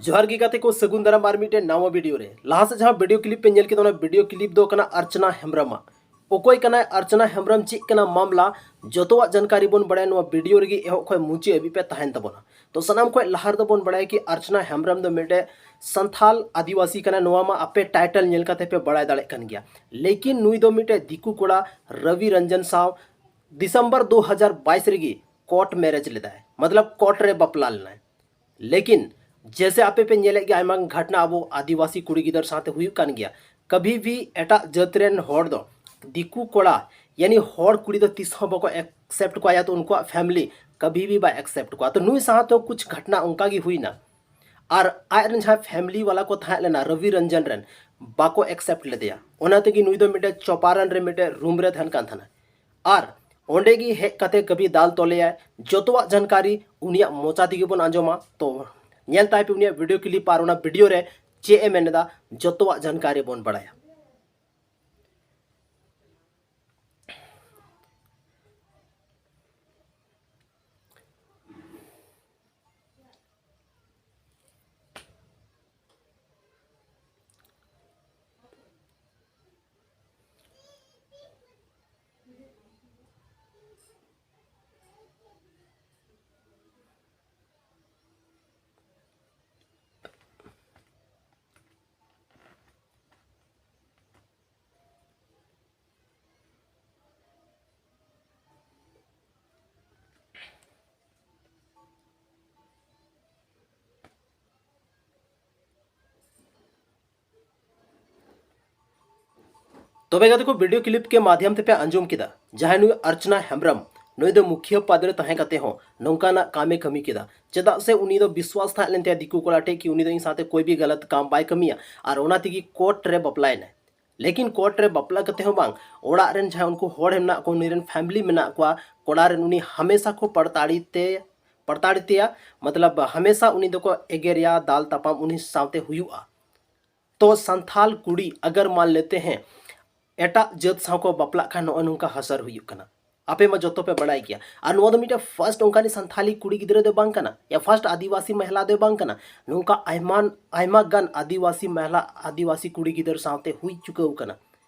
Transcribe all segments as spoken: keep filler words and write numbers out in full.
ᱡᱚᱦᱟᱨ ᱜᱮ ᱜᱟᱛᱮ ᱠᱚ, ᱥᱟᱹᱜᱩᱱ ᱫᱟᱨᱟᱢ ᱟᱨ ᱢᱤᱫᱴᱮᱱ ᱱᱟᱣᱟ ᱵᱷᱤᱰᱤᱭᱳ ᱨᱮ᱾ ᱞᱟᱦᱟ ᱥᱮᱫ ᱡᱟᱦᱟᱸ ᱵᱷᱤᱰᱤᱭᱳ ᱠᱞᱤᱯ ᱯᱮ ᱧᱮᱞ ᱠᱮᱫᱟ, ᱚᱱᱟ ᱵᱷᱤᱰᱤᱭᱳ ᱠᱞᱤᱯ ᱫᱚ ᱠᱟᱱᱟ ᱟᱨᱪᱚᱱᱟ ᱦᱮᱢᱵᱨᱚᱢᱟᱜ᱾ ᱚᱠᱚᱭ ᱠᱟᱱᱟᱭ ᱟᱨᱪᱚᱱᱟ ᱦᱮᱢᱵᱨᱚᱢ, ᱪᱮᱫ ᱠᱟᱱᱟ ᱢᱟᱢᱞᱟ, ᱡᱚᱛᱚᱣᱟᱜ ᱡᱟᱱᱠᱟᱨᱤ ᱵᱚᱱ ᱵᱟᱲᱟᱭᱟ ᱱᱚᱣᱟ ᱵᱷᱤᱰᱤᱭᱳ ᱨᱮᱜᱮ᱾ ᱮᱦᱚᱵ ᱠᱷᱚᱱ ᱢᱩᱪᱟᱹᱫ ᱦᱟᱹᱵᱤᱡ ᱯᱮ ᱛᱟᱦᱮᱱ ᱛᱟᱵᱚᱱᱟ᱾ ᱛᱚ ᱥᱟᱱᱟᱢ ᱠᱷᱚᱱ ᱞᱟᱦᱟ ᱨᱮᱫᱚ ᱵᱚᱱ ᱵᱟᱲᱟᱭᱟ ᱠᱤ ᱟᱨᱪᱚᱱᱟ ᱦᱮᱢᱵᱨᱚᱢ ᱫᱚ ᱢᱤᱫᱴᱮᱡ ᱥᱟᱱᱛᱷᱟᱞ ᱟᱹᱫᱤᱵᱟᱹᱥᱤ ᱠᱟᱱᱟ, ᱱᱚᱣᱟ ᱢᱟ ᱟᱯᱮ ᱴᱟᱭᱴᱮᱞ ᱧᱮᱞ ᱠᱟᱛᱮ ᱯᱮ ᱵᱟᱲᱟᱭ ᱫᱟᱲᱮᱭᱟᱜ ᱠᱟᱱ ᱜᱮᱭᱟ᱾ ᱞᱮᱠᱤᱱ ᱱᱩᱭ ᱫᱚ ᱢᱤᱫᱴᱮᱡ ᱫᱤᱠᱩ ᱠᱚᱲᱟ ᱨᱚᱵᱤ ᱨᱚᱧᱡᱚᱱ ᱥᱟᱶ ᱰᱤᱥᱮᱢᱵᱚᱨ ᱫᱩ ᱦᱟᱡᱟᱨ ᱵᱟᱭᱤᱥ ᱨᱮᱜᱮ ᱠᱳᱨᱴ ᱢᱮᱨᱮᱡᱽ ᱞᱮᱫᱟᱭ, ᱢᱚᱛᱞᱚᱵ ᱠᱳᱨᱴ ᱨᱮ ᱵᱟᱯᱞᱟ ᱞᱮᱱᱟᱭ᱾ ᱞᱮᱠᱤᱱ ᱡᱮᱥᱮ ᱟᱯᱮ ᱯᱮ ᱧᱮᱞᱮᱫ ᱜᱮᱭᱟ, ᱟᱭᱢᱟ ᱜᱷᱟᱴᱱᱟ ᱟᱵᱚ ᱟᱹᱫᱤᱵᱟᱹᱥᱤ ᱠᱩᱲᱤ ᱜᱤᱫᱟᱹᱨ ᱥᱟᱶᱛᱮ ᱦᱩᱭᱩᱜ ᱠᱟᱱ ᱜᱮᱭᱟ᱾ ᱠᱟᱵᱷᱤ ᱵᱷᱤ ᱮᱴᱟᱜ ᱡᱟᱹᱛ ᱨᱮᱱ ᱦᱚᱲ ᱫᱚ ᱫᱤᱠᱩ ᱠᱚᱲᱟ, ᱭᱟᱱᱤ ᱦᱚᱲ ᱠᱩᱲᱤ ᱫᱚ ᱛᱤᱥ ᱦᱚᱸ ᱵᱟᱠᱚ ᱮᱠᱥᱮᱯᱴ ᱠᱚᱣᱟ, ᱭᱟ ᱛᱚ ᱩᱱᱠᱩᱣᱟᱜ ᱯᱷᱮᱢᱤᱞᱤ ᱠᱟᱵᱷᱤ ᱵᱷᱤ ᱵᱟᱭ ᱮᱠᱥᱮᱯᱴ ᱠᱚᱣᱟ᱾ ᱛᱚ ᱱᱩᱭ ᱥᱟᱶᱛᱮ ᱠᱩᱪᱷ ᱜᱷᱟᱴᱱᱟ ᱚᱱᱠᱟ ᱜᱮ ᱦᱩᱭᱱᱟ᱾ ᱟᱨ ᱟᱡ ᱨᱮᱱ ᱡᱟᱦᱟᱸᱭ ᱯᱷᱮᱢᱤᱞᱤ ᱣᱟᱞᱟ ᱠᱚ ᱛᱟᱦᱮᱸ ᱞᱮᱱᱟ ᱨᱚᱵᱤ ᱨᱚᱧᱡᱚᱱ ᱨᱮᱱ, ᱵᱟᱠᱚ ᱮᱠᱥᱮᱯᱴ ᱞᱮᱫᱮᱭᱟ᱾ ᱚᱱᱟ ᱛᱮᱜᱮ ᱱᱩᱭ ᱫᱚ ᱢᱤᱫᱴᱮᱡ ᱪᱚᱯᱟᱨᱟᱱ ᱨᱮ ᱢᱤᱫᱴᱮᱡ ᱨᱩᱢ ᱨᱮ ᱛᱟᱦᱮᱱ ᱠᱟᱱ ᱛᱟᱦᱮᱱᱟ᱾ ᱟᱨ ᱚᱸᱰᱮ ᱜᱮ ᱦᱮᱡ ᱠᱟᱛᱮ ᱠᱟᱵᱷᱤ ᱫᱟᱞ ᱛᱚᱞᱮᱭᱟᱭ᱾ ᱡᱚᱛᱚᱣᱟᱜ ᱡᱟᱱᱠᱟᱨᱤ ᱩᱱᱤᱭᱟᱜ ᱢᱚᱪᱟ ᱛᱮᱜᱮ ᱵᱚᱱ ᱟᱸᱡᱚᱢᱟ᱾ ᱛᱚ ᱧᱮᱞ ᱛᱟᱭ ᱯᱮ ᱩᱱᱤᱭᱟᱜ ᱵᱷᱤᱰᱤᱭᱳ ᱠᱞᱤᱯ, ᱟᱨ ᱚᱱᱟ ᱵᱷᱤᱰᱤᱭᱳ ᱨᱮ ᱪᱮᱫ ᱮ ᱢᱮᱱ ᱮᱫᱟ, ᱡᱚᱛᱚᱣᱟᱜ ᱡᱟᱱᱠᱟᱨᱤ ᱵᱚᱱ ᱵᱟᱲᱟᱭᱟ᱾ ᱛᱚᱵᱮ ᱜᱟᱛᱮ ᱠᱚ, ᱵᱷᱤᱰᱤᱭᱳ ᱠᱞᱤᱯ ᱠᱮ ᱢᱟᱫᱷᱭᱚᱢ ᱛᱮᱯᱮ ᱟᱸᱡᱚᱢ ᱠᱮᱫᱟ, ᱡᱟᱦᱟᱸᱭ ᱱᱩᱭ ᱟᱨᱪᱚᱱᱟ ᱦᱮᱢᱵᱨᱚᱢ, ᱱᱩᱭ ᱫᱚ ᱢᱩᱠᱷᱤᱭᱟᱹ ᱯᱚᱫ ᱨᱮ ᱛᱟᱦᱮᱸ ᱠᱟᱛᱮ ᱦᱚᱸ ᱱᱚᱝᱠᱟᱱᱟᱜ ᱠᱟᱢᱮ ᱠᱟᱹᱢᱤ ᱠᱮᱫᱟ᱾ ᱪᱮᱫᱟᱜ ᱥᱮ ᱩᱱᱤ ᱫᱚ ᱵᱤᱥᱣᱟᱥ ᱛᱟᱦᱮᱸ ᱞᱮᱱ ᱛᱟᱭᱟ ᱫᱤᱠᱩ ᱠᱚᱲᱟ ᱴᱷᱮᱡ ᱠᱤ ᱩᱱᱤ ᱫᱚ ᱤᱧ ᱥᱟᱶᱛᱮ ᱠᱳᱭ ᱵᱷᱤ ᱜᱟᱞᱟᱛ ᱠᱟᱢ ᱵᱟᱭ ᱠᱟᱹᱢᱤᱭᱟ, ᱟᱨ ᱚᱱᱟ ᱛᱮᱜᱮ ᱠᱳᱨᱴ ᱨᱮ ᱵᱟᱯᱞᱟᱭᱮᱱᱟᱭ᱾ ᱞᱮᱠᱤᱱ ᱠᱳᱨᱴ ᱨᱮ ᱵᱟᱯᱞᱟ ᱠᱟᱛᱮ ᱦᱚᱸ ᱵᱟᱝ, ᱚᱲᱟᱜ ᱨᱮᱱ ᱡᱟᱦᱟᱸᱭ ᱩᱱᱠᱩ ᱦᱚᱲ ᱢᱮᱱᱟᱜ ᱠᱚᱣᱟ, ᱩᱱᱤ ᱨᱮᱱ ᱯᱷᱮᱢᱤᱞᱤ ᱢᱮᱱᱟᱜ ᱠᱚᱣᱟ, ᱠᱚᱲᱟ ᱨᱮᱱ, ᱩᱱᱤ ᱦᱟᱢᱮᱥᱟ ᱠᱚ ᱯᱟᱲᱛᱟᱲᱤ ᱛᱮ, ᱯᱟᱲᱛᱟᱲᱤ ᱛᱮᱭᱟ, ᱢᱚᱛᱞᱚᱵ ᱦᱟᱢᱮᱥᱟ ᱩᱱᱤ ᱫᱚᱠᱚ ᱮᱜᱮᱨᱮᱭᱟ, ᱫᱟᱞ ᱛᱟᱯᱟᱢ ᱩᱱᱤ ᱥᱟᱶᱛᱮ ᱦᱩᱭᱩᱜᱼᱟ᱾ ᱛᱚ ᱥᱟᱱᱛᱷᱟᱞ ᱠᱩᱲᱤ ᱟᱜᱟᱨ ᱢᱟᱱ ᱞᱮᱛᱮ ᱦᱮᱸ, ᱮᱴᱟᱜ ᱡᱟᱹᱛ ᱥᱟᱶ ᱠᱚ ᱵᱟᱯᱞᱟᱜ ᱠᱷᱟᱱ ᱱᱚᱜᱼᱚᱭ ᱱᱚᱝᱠᱟ ᱦᱟᱥᱟᱨ ᱦᱩᱭᱩᱜ ᱠᱟᱱᱟ᱾ ᱟᱯᱮ ᱢᱟ ᱡᱚᱛᱚ ᱯᱮ ᱵᱟᱲᱟᱭ ᱜᱮᱭᱟ᱾ ᱟᱨ ᱱᱚᱣᱟ ᱫᱚ ᱢᱤᱫᱴᱮᱱ first ᱚᱱᱠᱟᱱᱤ ᱥᱟᱱᱛᱷᱟᱞᱤ ᱠᱩᱲᱤ ᱜᱤᱫᱽᱨᱟᱹ ᱫᱚ ᱵᱟᱝ ᱠᱟᱱᱟ, ᱭᱟ first ᱟᱹᱫᱤᱵᱟᱹᱥᱤ ᱢᱚᱦᱤᱞᱟ ᱫᱚ ᱵᱟᱝ ᱠᱟᱱᱟ᱾ ᱱᱚᱝᱠᱟ ᱟᱭᱢᱟ ᱟᱭᱢᱟ ᱜᱟᱱ ᱟᱹᱫᱤᱵᱟᱹᱥᱤ ᱢᱚᱦᱤᱞᱟ, ᱟᱹᱫᱤᱵᱟᱹᱥᱤ ᱠᱩᱲᱤ ᱜᱤᱫᱟᱹᱨ ᱥᱟᱶᱛᱮ ᱦᱩᱭ ᱪᱩᱠᱟᱹᱣ ᱠᱟᱱᱟ᱾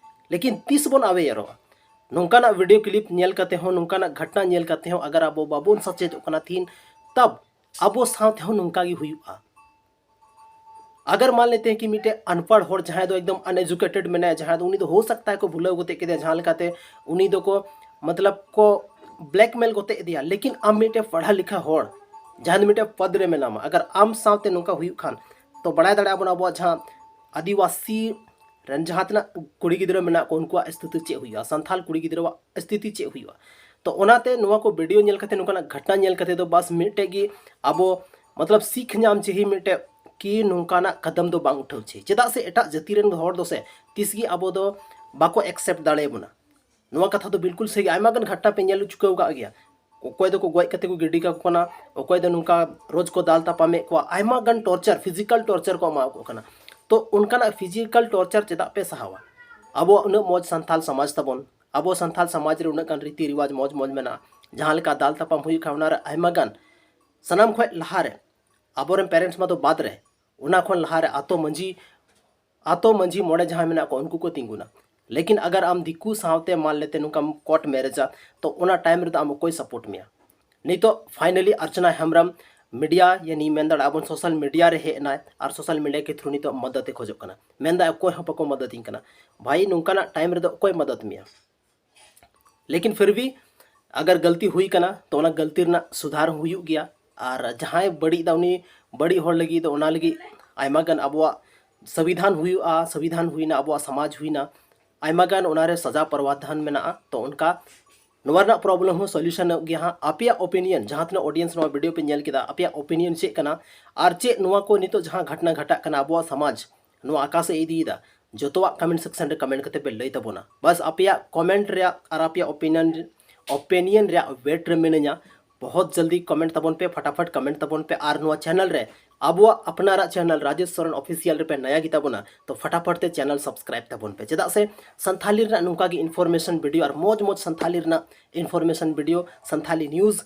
ᱞᱮᱠᱤᱱ ᱛᱤᱥ ᱵᱚᱱ ᱟᱣᱮᱭᱟᱨᱚᱜᱼᱟ? ᱱᱚᱝᱠᱟᱱᱟᱜ video clip ᱧᱮᱞ ᱠᱟᱛᱮ ᱦᱚᱸ, ᱱᱚᱝᱠᱟᱱᱟᱜ ᱜᱷᱚᱴᱱᱟ ᱧᱮᱞ ᱠᱟᱛᱮ ᱦᱚᱸ ᱟᱜᱟᱨ ᱟᱵᱚ ᱵᱟᱵᱚᱱ ᱥᱟᱪᱮᱛᱚᱜ ᱠᱟᱱᱟ ᱛᱤᱦᱤᱧ, ᱛᱟᱵ ᱟᱵᱚ ᱥᱟᱶᱛᱮ ᱦᱚᱸ ᱱᱚᱝᱠᱟ ᱜᱮ ᱦᱩᱭᱩᱜᱼᱟ᱾ ᱟᱜᱟᱨ ᱢᱟᱱ ᱞᱮᱛᱮ ᱦᱮᱸ ᱠᱤ ᱢᱤᱫᱴᱮᱡ ᱟᱱᱯᱟᱲ ᱦᱚᱲ ᱡᱟᱦᱟᱸᱭ ᱫᱚ ᱮᱠᱫᱚᱢ uneducated ᱢᱮᱱᱟᱭᱟ, ᱡᱟᱦᱟᱸᱭ ᱫᱚ ᱩᱱᱤ ᱫᱚ ᱦᱳ ᱥᱟᱠᱛᱟ ᱦᱮ ᱠᱚ ᱵᱷᱩᱞᱟᱹᱣ ᱜᱚᱛᱮ ᱠᱮᱫᱮᱭᱟ, ᱡᱟᱦᱟᱸ ᱞᱮᱠᱟᱛᱮ ᱩᱱᱤ ᱫᱚᱠᱚ ᱢᱚᱛᱞᱚᱵ ᱠᱚ blackmail ᱜᱚᱛᱮ ᱤᱫᱤᱭᱟ, ᱞᱮᱠᱤᱱ ᱟᱢ ᱢᱤᱫᱴᱮᱡ ᱯᱟᱲᱦᱟ ᱞᱤᱠᱷᱟ ᱦᱚᱲ ᱡᱟᱦᱟᱸᱭ ᱫᱚ ᱢᱤᱫᱴᱮᱡ ᱯᱚᱫ ᱨᱮ ᱢᱮᱱᱟᱢᱟ, ᱟᱜᱟᱨ ᱟᱢ ᱥᱟᱶᱛᱮ ᱱᱚᱝᱠᱟ ᱦᱩᱭᱩᱜ ᱠᱷᱟᱱ, ᱛᱚ ᱵᱟᱲᱟᱭ ᱫᱟᱲᱮᱭᱟᱜᱼᱟ ᱵᱚᱱ ᱟᱵᱚᱣᱟᱜ ᱡᱟᱦᱟᱸ ᱟᱹᱫᱤᱵᱟᱹᱥᱤ ᱨᱮᱱ ᱡᱟᱦᱟᱸ ᱛᱤᱱᱟᱹᱜ ᱠᱩᱲᱤ ᱜᱤᱫᱽᱨᱟᱹ ᱢᱮᱱᱟᱜ ᱠᱚ, ᱩᱱᱠᱩᱣᱟᱜ ᱥᱛᱷᱤᱛᱤ ᱪᱮᱫ ᱦᱩᱭᱩᱜᱼᱟ, ᱥᱟᱱᱛᱷᱟᱞ ᱠᱩᱲᱤ ᱜᱤᱫᱽᱨᱟᱹᱣᱟᱜ ᱥᱛᱷᱤᱛᱤ ᱪᱮᱫ ᱦᱩᱭᱩᱜᱼᱟ᱾ ᱛᱚ ᱚᱱᱟᱛᱮ ᱱᱚᱣᱟ ᱠᱚ video ᱧᱮᱞ ᱠᱟᱛᱮ, ᱱᱚᱝᱠᱟᱱᱟᱜ ᱜᱷᱚᱴᱱᱟ ᱧᱮᱞ ᱠᱟᱛᱮ ᱫᱚ ᱵᱟᱥ ᱢᱤᱫᱴᱮᱡ ᱜᱮ ᱟᱵᱚ ᱢᱚᱛᱞᱚᱵ ᱥᱤᱠᱷ ᱧᱟᱢ ᱪᱟᱹᱦᱤ ᱢᱤᱫᱴᱮᱡ ᱠᱤ ᱱᱚᱝᱠᱟᱱᱟᱜ ᱠᱟᱫᱟᱢ ᱫᱚ ᱵᱟᱝ ᱩᱴᱷᱟᱹᱣ ᱪᱟᱹᱦᱤ᱾ ᱪᱮᱫᱟᱜ ᱥᱮ ᱮᱴᱟᱜ ᱡᱟᱹᱛᱤ ᱨᱮᱱ ᱦᱚᱲ ᱫᱚ ᱥᱮ ᱛᱤᱥ ᱜᱮ ᱟᱵᱚ ᱫᱚ ᱵᱟᱠᱚ accept ᱫᱟᱲᱮᱭᱟᱵᱚᱱᱟ᱾ ᱱᱚᱣᱟ ᱠᱟᱛᱷᱟ ᱫᱚ ᱵᱤᱞᱠᱩᱞ ᱥᱟᱹᱨᱤ᱾ ᱟᱭᱢᱟ ᱜᱟᱱ ᱜᱷᱚᱴᱱᱟ ᱯᱮ ᱧᱮᱞ ᱪᱩᱠᱟᱹᱣ ᱟᱠᱟᱫ ᱜᱮᱭᱟ᱾ ᱚᱠᱚᱭ ᱫᱚᱠᱚ ᱜᱚᱡ ᱠᱟᱛᱮ ᱠᱚ ᱜᱤᱰᱤ ᱠᱟᱠᱚ ᱠᱟᱱᱟ, ᱚᱠᱚᱭ ᱫᱚ ᱱᱚᱝᱠᱟ ᱨᱳᱡᱽ ᱠᱚ ᱫᱟᱞ ᱛᱟᱯᱟᱢᱮᱫ ᱠᱚᱣᱟ, ᱟᱭᱢᱟ ᱜᱟᱱ torture, physical torture ᱠᱚ ᱮᱢᱟ ᱠᱚ ᱠᱟᱱᱟ᱾ ᱛᱚ ᱚᱱᱠᱟᱱᱟᱜ physical torture ᱪᱮᱫᱟᱜ ᱯᱮ ᱥᱟᱦᱟᱣᱟ? ᱟᱵᱚᱣᱟᱜ ᱩᱱᱟᱹᱜ ᱢᱚᱡᱽ ᱥᱟᱱᱛᱟᱞ ᱥᱚᱢᱟᱡᱽ ᱛᱟᱵᱚᱱ, ᱟᱵᱚ ᱥᱟᱱᱛᱟᱞ ᱥᱚᱢᱟᱡᱽ ᱨᱮ ᱩᱱᱟᱹᱜ ᱜᱟᱱ ᱨᱤᱛᱤ ᱨᱤᱣᱟᱡᱽ ᱢᱚᱡᱽ ᱢᱚᱡᱽ ᱢᱮᱱᱟᱜᱼᱟ, ᱡᱟᱦᱟᱸ ᱞᱮᱠᱟ ᱫᱟᱞ ᱛᱟᱯᱟᱢ ᱦᱩᱭᱩᱜ ᱠᱷᱟᱱ ᱚᱱᱟᱨᱮ ᱟᱭᱢᱟ ᱜᱟᱱ, ᱥᱟᱱᱟᱢ ᱠᱷᱚᱱ ᱞᱟᱦᱟᱨᱮ ᱟᱵᱚᱨᱮᱱ parents ᱢᱟ ᱫᱚ ᱵᱟᱫ ᱨᱮ, ᱚᱱᱟ ᱠᱷᱚᱱ ᱞᱟᱦᱟᱨᱮ ᱟᱛᱳ ᱢᱟᱺᱡᱷᱤ, ᱟᱛᱳ ᱢᱟᱺᱡᱷᱤ ᱢᱚᱬᱮ ᱡᱟᱦᱟᱸᱭ ᱢᱮᱱᱟᱜ ᱠᱚᱣᱟ ᱩᱱᱠᱩ ᱠᱚ ᱛᱤᱸᱜᱩᱱᱟ᱾ ᱞᱮᱠᱤᱱ ᱟᱜᱟᱨ ᱟᱢ ᱫᱤᱠᱩ ᱥᱟᱶᱛᱮ ᱢᱟᱱ ᱞᱮᱛᱮ ᱱᱚᱝᱠᱟᱢ court marriageᱟ, ᱛᱚ ᱚᱱᱟ time ᱨᱮᱫᱚ ᱟᱢ ᱚᱠᱚᱭ support ᱢᱮᱭᱟ? ᱱᱤᱛᱚᱜ finally ᱟᱨᱪᱚᱱᱟ ᱦᱮᱢᱵᱨᱚᱢ media, ᱭᱟᱱᱤ ᱢᱮᱱ ᱫᱟᱲᱮᱭᱟᱜᱼᱟ ᱵᱚᱱ social media ᱨᱮ ᱦᱮᱡ ᱮᱱᱟᱭ ᱟᱨ social media ᱠᱮ through ᱱᱤᱛᱚᱜ ᱢᱚᱫᱚᱫ ᱮ ᱠᱷᱚᱡᱚᱜ ᱠᱟᱱᱟ᱾ ᱢᱮᱱᱫᱟ ᱚᱠᱚᱭ ᱦᱚᱸ ᱵᱟᱠᱚ ᱢᱚᱫᱚᱫᱤᱧ ᱠᱟᱱᱟ᱾ ᱵᱷᱟᱭ, ᱱᱚᱝᱠᱟᱱᱟᱜ time ᱨᱮᱫᱚ ᱚᱠᱚᱭ ᱢᱚᱫᱚᱫ ᱢᱮᱭᱟ? ᱞᱮᱠᱤᱱ ᱯᱷᱤᱨ ᱵᱷᱤ ᱟᱜᱟᱨ ᱜᱟᱞᱛᱤ ᱦᱩᱭ ᱠᱟᱱᱟ ᱛᱚ ᱚᱱᱟ ᱜᱟᱞᱛᱤ ᱨᱮᱱᱟᱜ ᱥᱩᱫᱷᱟᱨ ᱦᱚᱸ ᱦᱩᱭᱩᱜ ᱜᱮᱭᱟ᱾ ᱟᱨ ᱡᱟᱦᱟᱸᱭ ᱵᱟᱹᱲᱤᱡ ᱫᱟ ᱩᱱᱤ ᱵᱟᱹᱲᱤᱡ ᱦᱚᱲ ᱞᱟᱹᱜᱤᱫ ᱫᱚ ᱚᱱᱟ ᱞᱟᱹᱜᱤᱫ ᱟᱭᱢᱟ ᱜᱟᱱ ᱟᱵᱚᱣᱟᱜ ᱥᱚᱝᱵᱤᱫᱷᱟᱱ ᱦᱩᱭᱩᱜᱼᱟ, ᱥᱚᱝᱵᱤᱫᱷᱟᱱ ᱦᱩᱭᱱᱟ, ᱟᱵᱚᱣᱟᱜ ᱥᱚᱢᱟᱡᱽ ᱦᱩᱭᱱᱟ, ᱟᱭᱢᱟ ᱜᱟᱱ ᱚᱱᱟᱨᱮ ᱥᱟᱡᱟ ᱯᱨᱟᱣᱟᱫᱷᱟᱱ ᱢᱮᱱᱟᱜᱼᱟ᱾ ᱛᱚ ᱚᱱᱠᱟ ᱱᱚᱣᱟ ᱨᱮᱱᱟᱜ problem ᱦᱚᱸ solutionᱚᱜ ᱜᱮᱭᱟ ᱦᱟᱸᱜ᱾ ᱟᱯᱮᱭᱟᱜ opinion, ᱡᱟᱦᱟᱸ ᱛᱤᱱᱟᱹᱜ audience ᱱᱚᱣᱟ video ᱯᱮ ᱧᱮᱞ ᱠᱮᱫᱟ, ᱟᱯᱮᱭᱟᱜ opinion ᱪᱮᱫ ᱠᱟᱱᱟ? ᱟᱨ ᱪᱮᱫ ᱱᱚᱣᱟ ᱠᱚ ᱱᱤᱛᱚᱜ ᱡᱟᱦᱟᱸ ᱜᱷᱚᱴᱱᱟ ᱜᱷᱟᱴᱟᱜ ᱠᱟᱱᱟ ᱟᱵᱚᱣᱟᱜ ᱥᱚᱢᱟᱡᱽ, ᱱᱚᱣᱟ ᱟᱠᱟᱥᱮ ᱤᱫᱤᱭᱮᱫᱟ, ᱡᱚᱛᱚᱣᱟᱜ comment section ᱨᱮ comment ᱠᱟᱛᱮ ᱯᱮ ᱞᱟᱹᱭ ᱛᱟᱵᱚᱱᱟ᱾ ᱵᱟᱥ ᱟᱯᱮᱭᱟᱜ comment ᱨᱮᱭᱟᱜ ᱟᱨ ᱟᱯᱮᱭᱟᱜ opinion, opinion ᱨᱮᱭᱟᱜ wait ᱨᱮ ᱢᱤᱱᱟᱹᱧᱟ᱾ ᱵᱚᱦᱚᱛ ᱡᱚᱞᱫᱤ ᱠᱚᱢᱮᱱᱴ ᱛᱟᱵᱚᱱ ᱯᱮ, ᱯᱷᱟᱴᱟᱯᱷᱟᱴ ᱠᱚᱢᱮᱱᱴ ᱛᱟᱵᱚᱱ ᱯᱮ᱾ ᱟᱨ ᱱᱚᱣᱟ ᱪᱮᱱᱮᱞ ᱨᱮ, ᱟᱵᱚᱣᱟᱜ ᱟᱯᱱᱟᱨᱟᱜ ᱪᱮᱱᱮᱞ ᱨᱟᱡᱮᱥ ᱥᱚᱨᱮᱱ ᱚᱯᱷᱤᱥᱤᱭᱟᱞ ᱨᱮᱯᱮ ᱱᱟᱭᱟ ᱜᱮᱛᱟ ᱵᱚᱱᱟ, ᱛᱚ ᱯᱷᱟᱴᱟᱯᱷᱟᱴ ᱛᱮ ᱪᱮᱱᱮᱞ ᱥᱟᱵᱥᱠᱨᱟᱭᱤᱵ ᱛᱟᱵᱚᱱ ᱯᱮ᱾ ᱪᱮᱫᱟᱜ ᱥᱮ ᱥᱟᱱᱛᱷᱟᱞᱤ ᱨᱮᱱᱟᱜ ᱱᱚᱝᱠᱟ ᱜᱮ ᱤᱱᱯᱷᱚᱨᱢᱮᱥᱚᱱ ᱵᱷᱤᱰᱤᱭᱳ ᱟᱨ ᱢᱚᱡᱽ ᱢᱚᱡᱽ ᱥᱟᱱᱛᱷᱟᱞᱤ ᱨᱮᱱᱟᱜ ᱤᱱᱯᱷᱚᱨᱢᱮᱥᱚᱱ ᱵᱷᱤᱰᱤᱭᱳ, ᱥᱟᱱᱛᱷᱟᱞᱤ ᱱᱤᱭᱩᱡᱽ